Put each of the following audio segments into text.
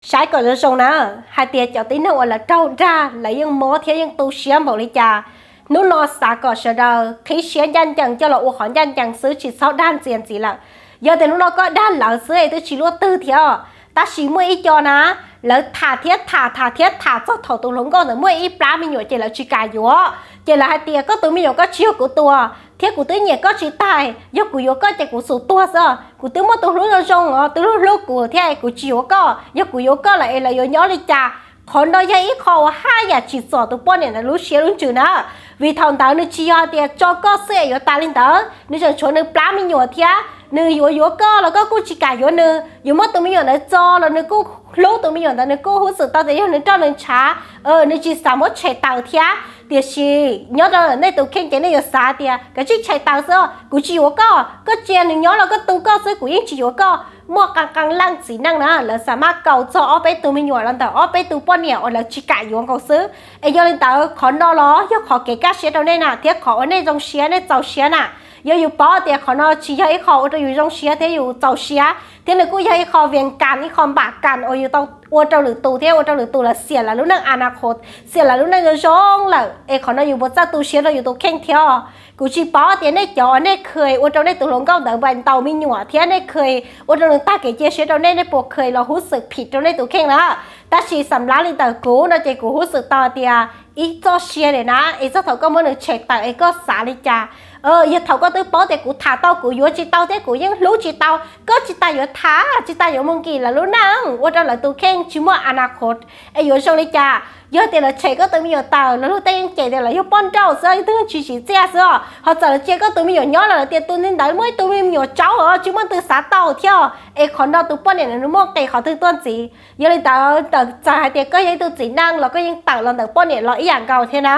Saib kom zoo zoo na, hais tias cov tib neeg uas lawv raug dag lawv yeej mob thiab yeej tu siab npaum li cas. Hnub no xav kom sawv daws qhib siab ncaj ncees coj los ua qhov ncaj ncees xwb, tsis txhob dag ntxias ntxiv lawm. Yog tias hnub no koj dag lawv xwb es twb tsis luaj twg thiab. Tab sis muaj ib co na, lawv tham thiab tham tham thiab tham txog thaum tus hluas nkauj ntawd muaj ib plab me nyuam ces lawv tsis kam yuav. Ces lawv hais tias koj tus me nyuam koj tsis yog kuv tua, thiab kuv twb nyiam koj tsis tag, yog kuv yuav koj ces kuv xum tuag xwb. Kuv twb muaj tus hlub zoo zoo os, twb hlub hlub kuv thiab kuv tsis yuav koj, yog kuv yuav koj lawm es lawv yuav nyob li cas? Qhov no yog ib qho uas haj yam tsim txom tus poj niam ntawd lub siab lub ntsws na. Vim thaum ntawd nws tsis yog tias tso koj xwb es yuav tas li ntawd, nws tseem tshuav nws plab me nyuam thiab. Nws yuav yuav koj los koj kuj tsis kam yuav nws, yuav muab tus me nyuam ntawd txo los nws kuj hlub tus me nyuam ntawd, nws kuj huj xwm tau tias yog nws roj nws ntshav, nws tsis xav muab tshem tawm thiab. Tiam sis nyob rau nej tus kheej ces nej yuav xav tias kav tsij tshem tawm xwb, kuv tsis yuav koj, koj cia nws nyob los koj tu koj xwb, kuv yeej tsis yuav koj. Muaj qee qee leej txiv neej na lawv xav maj kaus txog ob peb tus me nyuam los ntawm ob peb tus poj niam uas lawv tsis kam yuav nkaus xwb. Es yog li ntawd qhov no los yog qhov kev kaj siab rau nej na, thiab qhov uas nej zoo siab nej txaus siab na. Yog yus paub tias qhov no tsis yog ib qho ua rau yus zoo siab thiab yus txaus siab, thiab nws kuj yog ib qho vias kas, ib qho npam kas uas yus tau ua rau lwm tus thiab ua rau lwm tus lawv xiam lawv lub neej a na qhov, xiam lawv lub neej zoo zoo lawm, es qhov no yus puas txawj tu siab rau yus tus kheej thiab? Kuv tsis paub tias nej cov uas nej khas ua rau nej tus hluas nkauj ntawd npais ntaus me nyuam thiab nej khas ua rau nws tag kev cia siab rau nej, nej puas khas los huj xwm phim rau nej tus kheej na. Tab sis xam lav li ntawm kuv no ces kuv huj xwm tau tias ib txoj sia li na, es txog thaum koj muab nws tshem tawm es koj xav li cas? Yog thaum koj twb paub tias kuv tham tau kuv yuav tsis tau thiab kuv yeej hlub tsis tau, koj tsis tas yuav tham, tsis tas yuav mus nkim lawv lub neej ua rau lawv tus kheej tsis muaj a na qhov, es yuav zoo li cas? Yog tias lawv tshem koj tus me nyuam tawm, lawv luag tej yeej cem tias lawv yog poj nrauj xwb, yog tug tsis tsim txiaj xwb os. Ho txawm lawv cia koj tus me nyuam nyob los lawv tias tus ntawd muaj ib tug me nyuam tsaub os, tsis muaj leej twg xav tau thiab. Es qhov no tus poj niam nws muaj nqis qhov twg tuaj ntxiv? Yog li ntawd txawm hais tias koj yog ib tug txiv neej los koj yeej tawm los ntawm poj niam los ib yam nkaus thiab na.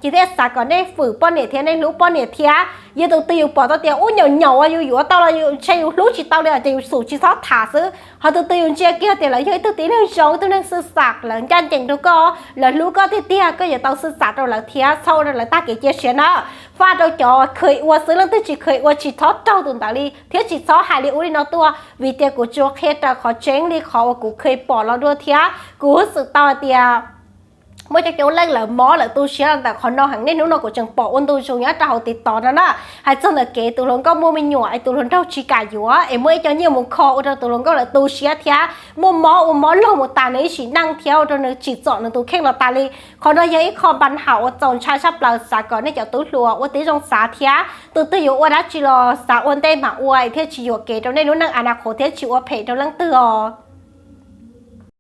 Ces thiaj xav kom nej fwm poj niam thiab nej hlub poj niam thiab. Yog tus twg yus pom tau tias ub nyaum nyaum uas yus yuav tau los ntshe yus hlub tsis tau li ces yus xum tsis txhob tham xwb. Ho tus twg yus ntsia kiag tias lawv yog ib tug tib neeg zoo, ib tug neeg xwj xam, lawv ncaj ncees rau koj, lawv hlub koj tiag tiag, koj yuav tau xwj xam rau lawv thiab, txhob ua rau lawv tag kev cia siab na. Faj rau cov khas ua xwb, leej twg tsis khas ua tsis txhob raug tus ntawd li thiab tsis txhob hais li ub li no tuaj, vim tias kuv tsuas qhia raws qhov tseeb li qhov uas kuv khas pom los dua thiab. Kuv huj xwm tau hais tias muaj coob coob leej lawv mob lawv tu siab los ntawm qhov no heev, niaj hnub no kuv tseem pom ua ntu zus nyob rau hauv TikTok no na. Hais txog ntawm kev tus hluas nkauj muaj me nyuam es tus hluas nraug tsis kam yuav es muaj ib co nyiaj mus kho ua rau tus hluas nkauj lawv tu siab thiab muaj mob ua mob laug mus tas nws ib sim neej thiab ua rau nws tsim txom nws tus kheej los tas li. Qhov no yog ib qho npa hau uas txaus ntshai tshaj plaws, xav kom nej cov tub hluas ua tib zoo xav thiab, tus twg yuav ua dab tsi los xav ua ntej mam ua thiaj tsis yuam kev rau nej lub neej a na qhov thiab tsis ua phem rau leej twg os.